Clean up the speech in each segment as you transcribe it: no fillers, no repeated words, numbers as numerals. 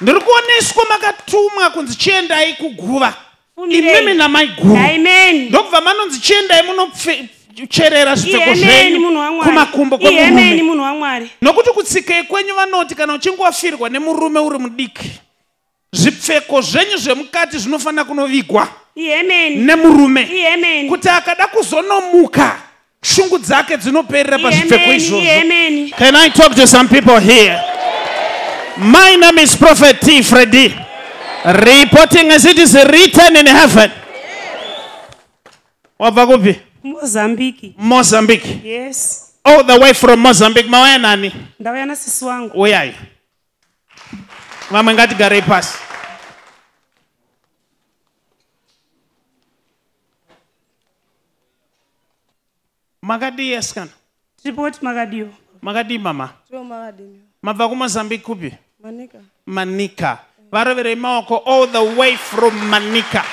Ndiri kuoneswa makatumwa kunzi chiendai kuguva. Fumirei. Imimi namaiguru. Amen. Ndokubva manonzi chiendai munocherera zvipfeko Amen, zvenyu munhu waMwari. kumakumbo Amen, kwemurume. munhu waMwari. Nokuti kutsikei kwenyu vanoti kana uchinge wafirwa nemurume uri mudiki, zvipfeko zvenyu zvemukati zvinofanira kunovigwa Amen. nemurume. Amen. Kuti akada kuzonomuka, shungu dzake dzinoperera pazvipfeko Amen. izvozvo. Amen. Can I talk to some people here? My name is Prophet T. Freddy, reporting as it is written in heaven. Wabva kupi? Mozambique. Mozambique. Yes. All the way from Mozambique. Mauya nani? Ndauya nasisi wangu. Uyai. Vamwe ngatigarei pasi. Makadii asikana? Tiripoti makadiwa. Makadii mama? Tiro makadini. Mabva kuMozambique kupi? Manika. Manika. Varoverei maoko all the way from Manika.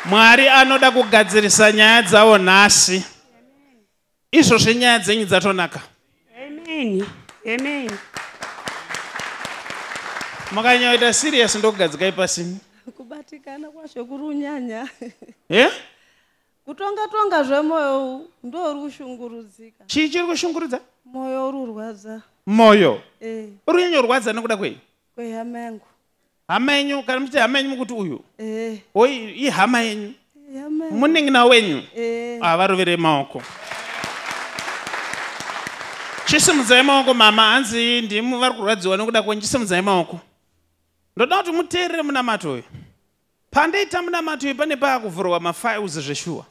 Mwari anoda kugadzirisa nyaya dzavo nhasi. Izvozvi nyaya dzenyu dzatonaka. Amen. Amen. Makanyaita serious ndokugadzikai pasi. Kubatikana kwazvo kuri kunyanya. Eh? Kutonga tonga zvemoyo ndo uri kushungurudzika. Chii chiri kushungurudza? Moyo uri kurwadza. Moyo. Eh, Uri kunyanyorwadza nekuda kwei? kwehama yangu. Hama yenyu, kana muchiti hama yenyu mukuti uyu. Eh, Oi, ihama yenyu. hama yangu. Munin'ina wenyu. Eh, Ah, varoverei maoko. Chisimudzai maoko mama, hanzi ndimu vari kurwadziwa nekuda kwenyu, chisimudzai maoko. Ndoda kuti muteerere munamato uyu. Pandoita munamato uyu pane paakuvhurwa mafiles zveshuwa.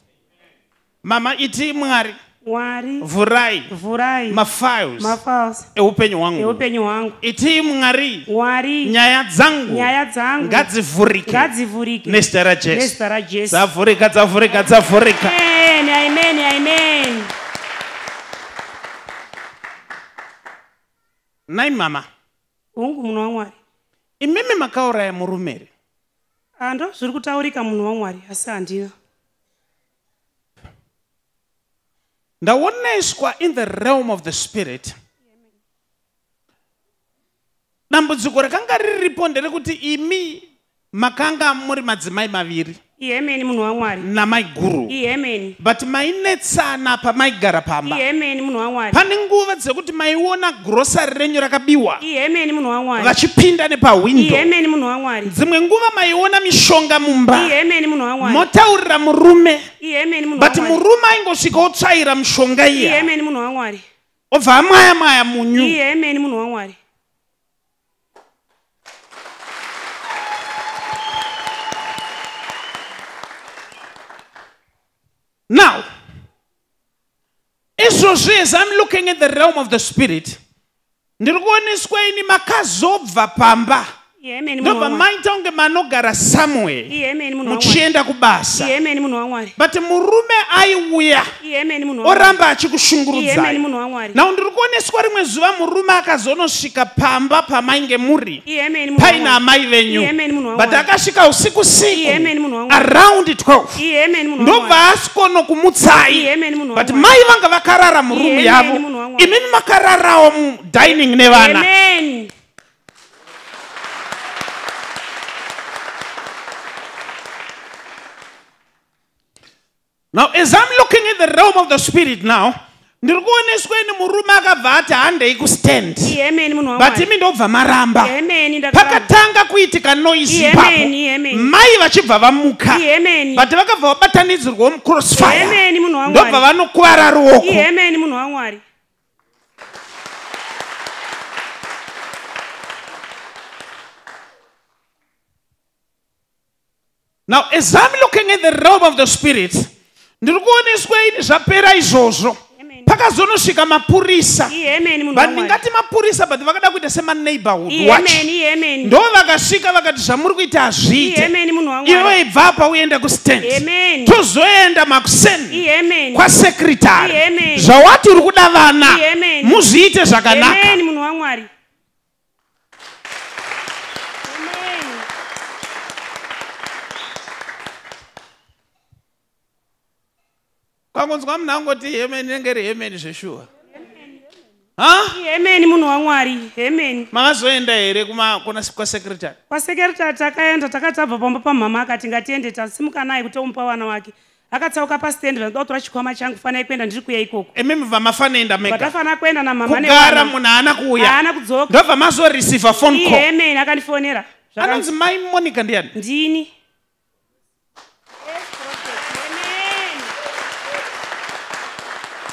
Mama iti Mwari, Mwari, vhurai vhurai mafiles mafiles eupenyu hwangu. eupenyu hwangu. Iti Mwari, Mwari, nyaya dzangu nyaya dzangu ngadzivhurike ngadzivhurike nezita raJesu. nezita raJesu. Dzavhurika, dzavhurika, dzavhurika. Amen. Amen. Amen. Nai mama, Hongu munhu waMwari. imimi makauraya murume here? Ando zviri kutaurika munhu waMwari asi handina. Ndaoneswa in the realm of the spirit. Dambudziko rakanga riripo nderekuti imi makanga muri madzimai maviri Amen munhu waMwari. namaiguru. Amen. But mainetsana pamaigara pamba. Amen munhu waMwari. Pane nguva dzekuti maiona grocery renyu rakabiwa Amen munhu waMwari. vachipinda nepahwindo. Amen munhu waMwari. Dzimwe nguva maiona mishonga mumba. Amen munhu waMwari. Motaurira murume. Amen munhu But waMwari. murume aingosvika otsvaira mishonga iya. Amen munhu waMwari. Obva amwaya mwaya munyu. Amen munhu waMwari. Now, izvozvi as I'm looking at the realm of the spirit, ndiri kuoneswa ini makazobva pamba. Amen munhu Ndobva waMwari. maita kunge manogara somewhere Amen munhu waMwari. muchienda kubasa. Amen munhu waMwari. But murume aiuya Amen munhu waMwari. oramba Amen achikushungurudzai. munhu waMwari. Now ndiri kuoneswa rimwe zuva murume akazonosvika pamba pamainge muri Amen munhu paina waMwari. amai venyu. Amen munhu But waMwari. akasvika usiku siku Amen munhu waMwari. around 12. Amen munhu Ndobva waMwari. asikono-kumutsai. Amen munhu But waMwari. mai vanga vakarara murumu Amen, yavo. munhu waMwari. Imimi makararawo mudining nevana. Amen. Now as I'm looking at the realm of the spirit now, ndiri kuoneswa ini murume akabva ati handei kustand. Amen munhu But waMwari. imi ndobva maramba. Amen ndakaramba. Pakatanga kuitika noise Amen, ipapo. amen. Mai vachibva vamuka. Amen. But vakabva vabatanidzirwawo mucrossfire. Amen munhu waMwari. Ndobva vanokuvara ruoko. Amen munhu waMwari. Now, as I'm looking at the realm of the spirit, ndiri kuoneswa ini zvapera izvozvo. Amen. Pakazonosvika mapurisa. Amen munhu But waMwari. ndingati mapurisa but vakada kuita semaneighborhood watch. Amen amen. Ndo vakasvika vakati zvamuri kuita hazviite. Amen munhu waMwari. Iwe ibva apa uende kustand. Amen. Tozoenda makuseni Amen. kwasekretary. Amen. Zvawati uri kuda vana Amen. muzviite zvakanaka. Amen munhu waMwari. Amen. Kwangonzwa munhu angoti hemeni inenge iri hemeni zveshuwa. Ha? Hemeni munhu waMwari, hemeni. Makazoenda here kuma kuna kwasekretary? Kwasekretary takaenda, takatabva pamba pamama akati ngatiende, tasimuka naye kuti omupa vana wake. Akatsauka pastand vanoda kutora chikwama changu, fanai kuenda ndiri kuya ikoko. Imi mubva mafanoenda mega. Vatafana kuenda namama Kugara munhu haana kuuya. Haana kudzoka. Ndobva mazoreceiver phone call. Hemeni akandifonera. Anonzi mai Monica ndiani? Ndini.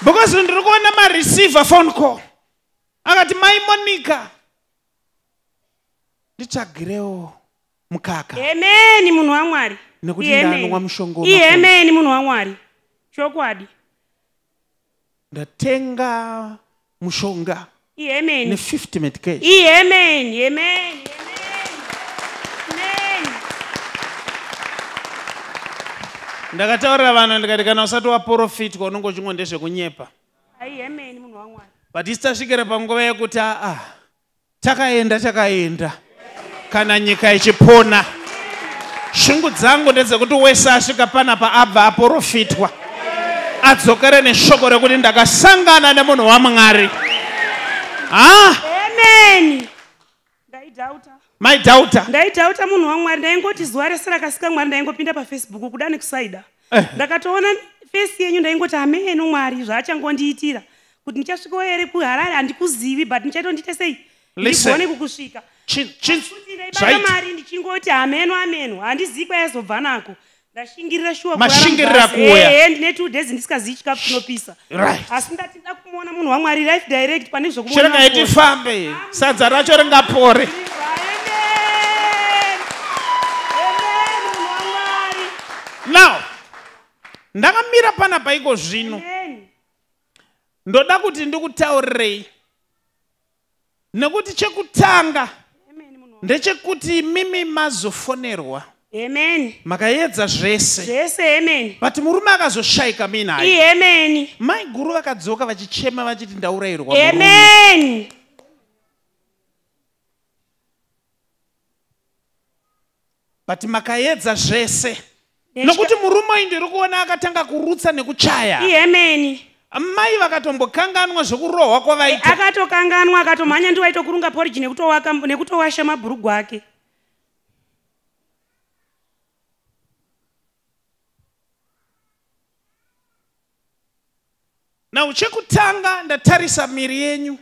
Because ndiri kuona mareceiver phone call. Akati mai Monica nditsvagirewo mukaka. Amen munhu waMwari. Nekuti ndanwa mushonga wemakonzo. Amen munhu waMwari. Chokwadi. Ndatenga mushonga. Amen. Ne 50 medication. Amen. Amen. Amen. Ndakataurira vanhu ndikati kana usati waprofitwa unonge uchingo ndezvekunyepa. Ai amen munhu waMwari. But isu tasvikira panguva yekuti aa takaenda takaenda kana nyika ichipona. Shungu dzangu ndedzekuti wese asvika panapa abva aporofitwa adzokere neshoko rekuti ndakasangana nemunhu waMwari. Ah? Amen. Ndaidhauta. Maidhauta. Ndaidhauta munhu waMwari, ndaingoti zuva rese rakasika Mwari ndaingopinda paFacebook kuda nekusaida. Ndakatoona face yenyu ndaingoti ameno Mwari zvaachangondiitira. Kuti ndichasvikawo here kuHarare handikuzivi but ndichatondiite sei? Listen. Ndigone kukusvika. Kuti ndaibata Zvaita. mari ndichingoti ameno ameno handizivi kwayaizobva nako. Ndashingirira shuwa Mashingirira kuuya. Ndine 2 days ndisikazivi chikafu chinopisa. Right. Asi ndati nda kumuona munhu waMwari life direct pane zvokumuona. Chiregai tifambe. Sadza racho ringapore. Now, ndakamira panapa iko zvino. Ndoda kuti ndikutaurirei. Nekuti chekutanga ndechekuti imimi mazofonerwa. Amen. Makaedza zvese. Zvese, amen. But murume akazoshaika muinaye. Amen. Mai guru vakadzoka vachichema vachiti ndaurayirwa murume. Amen. But makaedza zvese. Nokuti murume uyu ndiri kuona akatanga kurutsa nekuchaya. Amen. Mai vakatombokanganwa zvekurohwa kwavaita. Akatokanganwa akatomhanya ndiwo aitokurunga porridge nekutowaka nekutowasha mabhurugwa ake. Now chekutanga ndatarisa miri yenyu.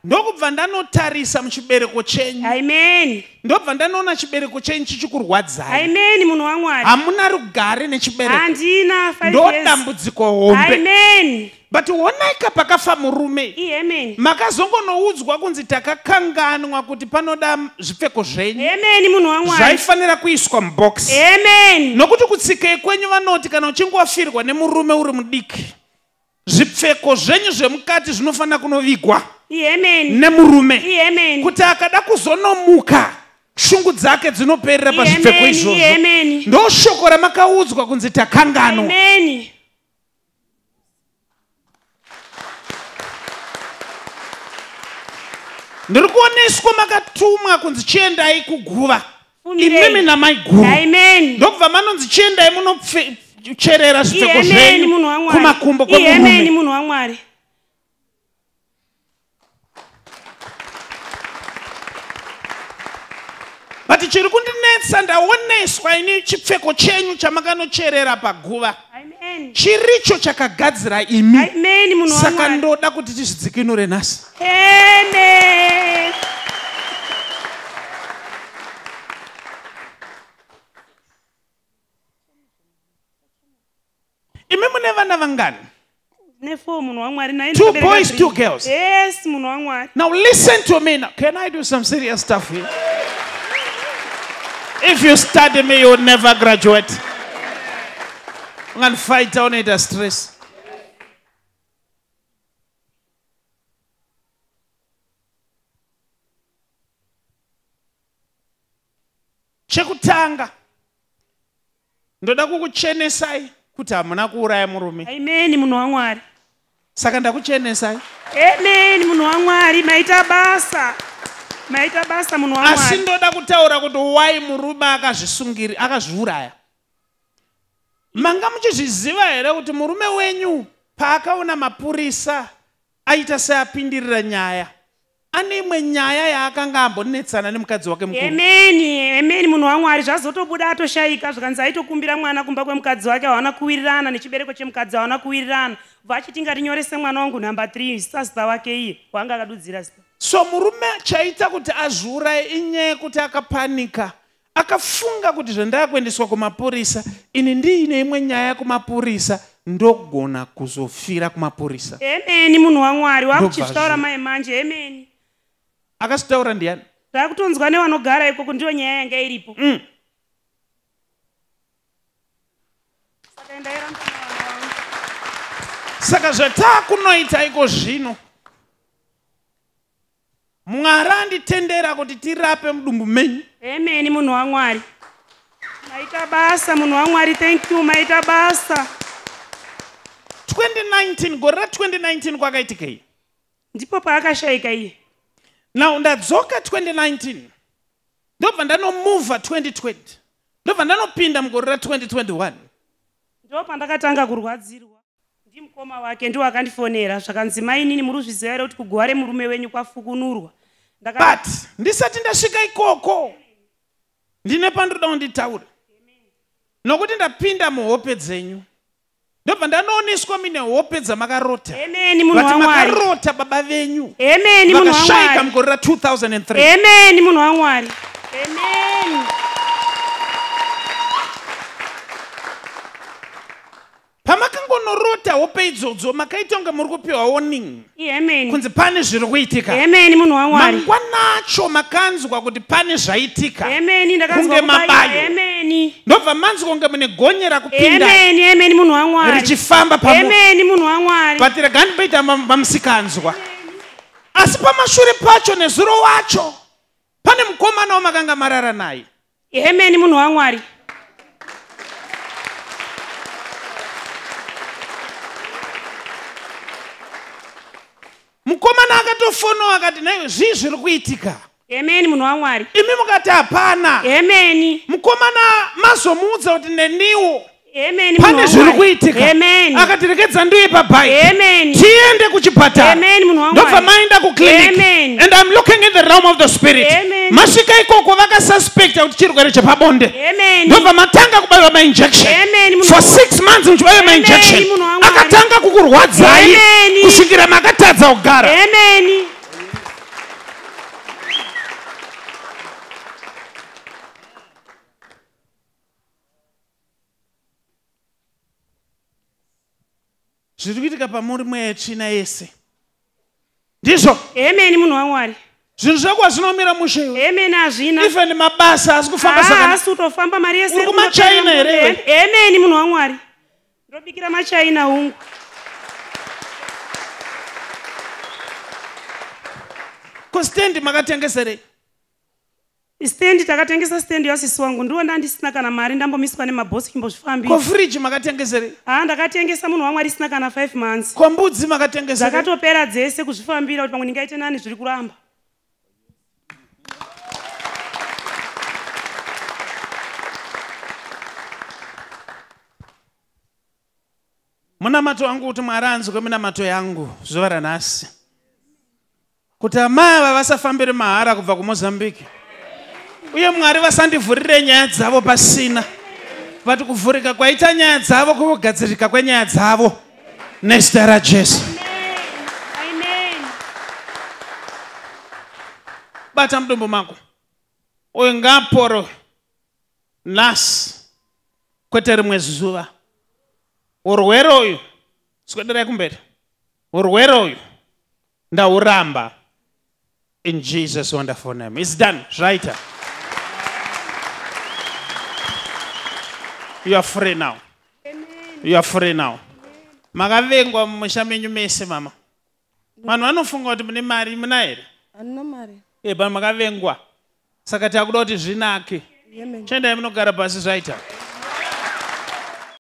Ndokubva ndanotarisa muchibereko chenyu. Amen. Ndobva ndanoona chibereko chenyu chichikurwadzai. Amen munhu waMwari. Hamuna rugare nechibereko. Handina 5 Ndo years. dambudziko hombe. Amen. But onaika pakafa murume. Amen. Makazongonoudzwa kunzi takakanganwa kuti panoda zvipfeko zvenyu. Amen munhu waMwari. Zvaifanira kuiswa mubox. Amen. Nokuti kutsikei kwenyu vanoti kana uchinge wafirwa nemurume uri mudiki, zvipfeko zvenyu zvemukati zvinofanira kunovigwa. Amen. Nemurume. Amen. Kuti akada kuzonomuka shungu dzake dzinoperera pazvipfeko Amen. izvozvo. Amen. Ndo shoko ramakaudzwa kunzi takanganwa. Amen. Ndiri kuoneswa makatumwa kunzi chiendai kuguva. Fumirei. Imimi namai guru. Amen. Ndokubva manonzi chiendai munocherera zvipfeko Amen zvenyu munhu waMwari. kumakumbo Amen kwemurume. munhu waMwari. But chiri kundinetsa ndaoneswa ini chipfeko chenyu chamakanocherera paguva. Amen. Chiricho chakagadzira imi. Amen munhu Saka waMwari. ndoda kuti tizvidzikinure nhasi. Amen. Imi mune vana vangani? Ne 4 munhu waMwari naye 2 ndakabereka boys, 3. 2 girls. Yes munhu waMwari. Now listen to me now. Can I do some serious stuff here? If you study me, you will never graduate. Ungandifighta unoita stress. Chekutanga, ndoda kukuchenesai kuti hamuna kuuraya murume. Amen munhu waMwari. Saka ndakuchenesai. Amen munhu waMwari, maita basa. Maita basa munhu Asi waMwari. ndoda kutaura kuti why murume akazvisungiri akazviuraya. Manga muchizviziva here kuti murume wenyu paakaona mapurisa Aita seapindirira nyaya. Ane imwe nyaya yaakanga ambonetsana nemukadzi wake mukuru. Emeni, emeni munhu waMwari zvazotobuda atoshayika zvikanzi aitokumbira mwana kumba kwemukadzi wake hawana kuwirirana nechibereko chemukadzi hawana kuwirirana. Bva achiti ngatinyorese mwana wangu number 3 sazita wake iye waanga akadudzira zita. So murume chaita kuti azviuraye inyaya yekuti akapanika. Akafunga kuti zvandakuendeswa kumapurisa ini ndiine imwe nyaya kumapurisa ndogona kuzofira kumapurisa. Emeni munhu waMwari wakuchitaura mai manje emeni. Akasitaura ndiani? Takutonzwa nevanogara ikoko ndiyo nyaya yanga iripo. Saka ndairamba nevana vangu. Saka zvatakunoita iko zvino Mwari anditendera kuti tirape mudumbu menyu. Amen munhu waMwari. Maita basa munhu waMwari, thank you, maita basa. 2019 gore ra 2019 kwakaitikei? Ndipo paakashaika iye. Now ndadzoka 2019 ndobva ndanomuvha 2020 ndobva ndanopinda mugore ra 2021. Ndipo pandakatanga kurwadzirwa. Ndimukoma wake ndiwo akandifonera zvakanzi mainini muri kuzviziva here kuti kuguva remurume wenyu kwafukunurwa. But ndisati ndasvika ikoko ndine pandinoda kunditaura nokuti ndapinda muhope dzenyu ndobva ndanooneswa mine hope dzamakarota. Amen munhu Vati waMwari. makarota baba venyu Amen munhu vakashaika waMwari. mugore ra 2003. Amen munhu waMwari. Amen. Pamakangonorota hope idzodzo makaita kunge muri kupiwa warning. Amen. Kunzi pane zviri kuitika. Amen munhu waMwari. Mangwana acho makanzwa kuti pane zvaitika. Amen ndakanzwa Kunge kubayiwa. mabayo. Amen. Ndobva manzwa kunge mune gonye rakupinda. Amen, amen munhu waMwari. Richifamba pamwe. Amen munhu waMwari. But rega ndimboita mamusikanzwa. Asi pamashure pacho nezuro wacho pane mukomana wamakanga marara naye. Amen munhu waMwari. Mukomana akatofonowa akati naye zvii zviri kuitika? Amen munhu waMwari. Imi mukati hapana. Amen. Mukomana mazomuudza kuti neniwo. Amen Pane zviri kuitika. Amen. Akati rekedza ndiye pabike. Amen. Tiende kuchipatara. Amen munhu waMwari. Ndobva maenda kuclinic. Amen. And I'm looking in the realm of the spirit. Amen. Masvika ikoko vakasuspecta kuti chirwere chepabonde. Amen. Ndobva matanga kubayiwa mainjection. Amen munhu For waMwari. 6 months muchibayiwa mainjection. Amen munhu waMwari. Akatanga kukurwadzai Amen. kusvikira makatadza kugara. Amen. Zviri kuitika pamuri mweya yetsvina yese. Ndizvo. Amen munhu waMwari. Zvinhu zvako hazvinomira mushe iwe. Amen hazvina. Even mabasa asi kufamba zvakanaka. Asi utofamba mari yese. Uri kumaChina here iwe? Amen munhu waMwari. Ndobikira maChina hungu. Ko stand makatengeserei? Stand takatengesa stand yasisi wangu ndiwo ndandisina kana mari ndambomiswa nemabhosi chimbozvifambira. Ko fridge makatengeserei? Ndakatengesa munhu waMwari isina kana 5 months. Ko mbudzi makatengeserei? Dzakatopera dzese kuzvifambira kuti pamwe ndingaite nani zviri kuramba. Munamato wangu kuti Mwari anzwe minamato yangu zuva ranhasi. Kuti amai ava vasafambire mahara kubva kuMozambique. Uye Mwari vasandivhurire nyaya dzavo pasina. But kuvhurika kwaita nyaya dzavo kugadzirika kwenyaya dzavo nezita raJesu. Amen. Bata mudumbu mako. Uyu ngaapore nhasi kwete rimwe zuva. Urwere uyu, swederai kumberi. Urwere uyu ndauramba in Jesus wonderful name. It's done. Zvaita. You are free now. Amen. You are free now. Makavengwa mumusha menyu mese mama. Vanhu vanofunga kuti mune mari, muna here? Handina mari. But makavengwa. Saka takuda kuti zvinake. Amen. Chendai munogara pasi zvaita.